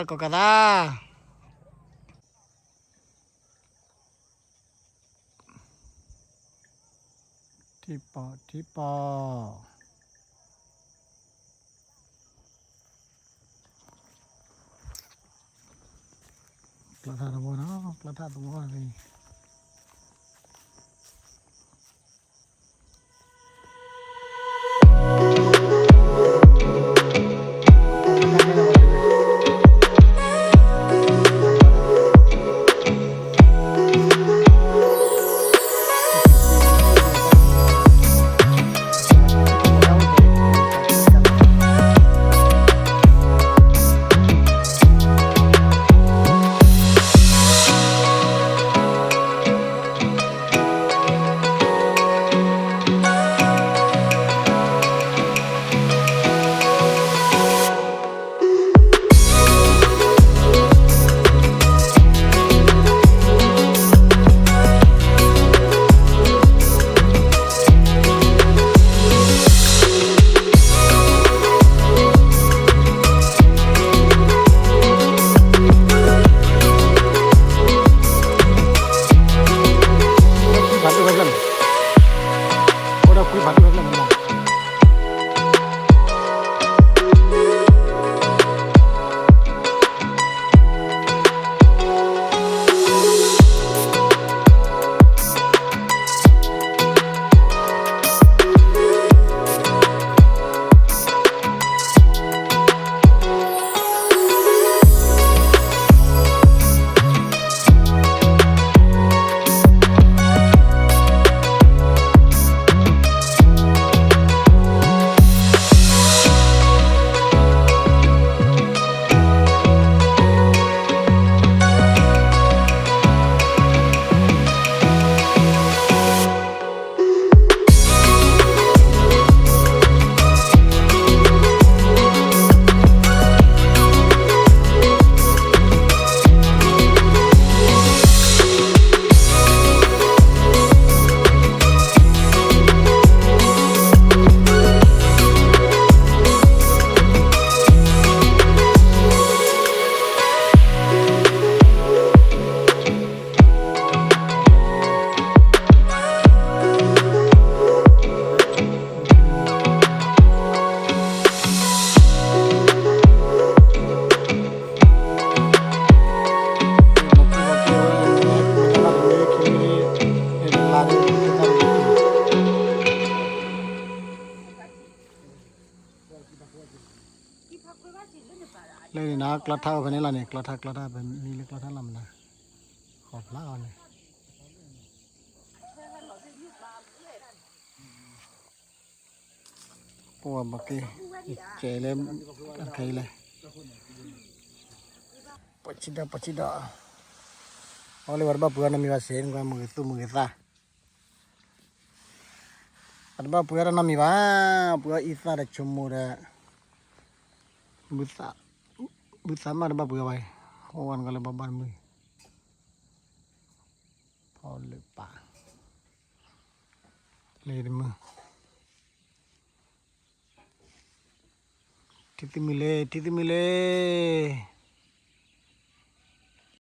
ကီၢ်ကသး ထံပီၣ် ထံပီၣ် ကျီထါတဝီနီၤ ကျီထါသဝီန့ၣ် လၢန့ၣ်နီၤ ကျီထါအိၣ်ဖဲန့ၣ်လီၤန့ၣ် ကျီထါ ကျီထါ ပမံလၢကျီထါလီၤမနၤ ဃီၤဖျါအီၤန့ၣ် ပဝဲဘၣ်က့ၤ ကဲလၢ ခဲအံၤလဲၣ် ပှၤဆံးဒီး ပှၤဆံးဒီး အီၤလၢပှၤတဘၣ်ပှ့ၤအီၤနီတမံၤဘၣ်စ့ၢ် နကွၢ်မုၢ်ဂ့ၤသူၣ်မုၢ်ဂ့ၤသး ပှၤတဘၣ်ပှ့ၤအီၤတၢ်နီတမံၤဘၣ် ပှ့ၤအီၤအံသၣ်ဒီးဆိကမိၣ်ဒီး ဘုသးမးတဘၣ်ပှ့ၤအီၤဘၣ်အံၤ အိၣ်ဝဲနကီးလၢဘီဘၣ်တမုၢ် ဖီလၢပၢ် လၢတမုၢ် ထံသံမုၢ်လ့ၤ ထံသံမုၢ်လ့ၤ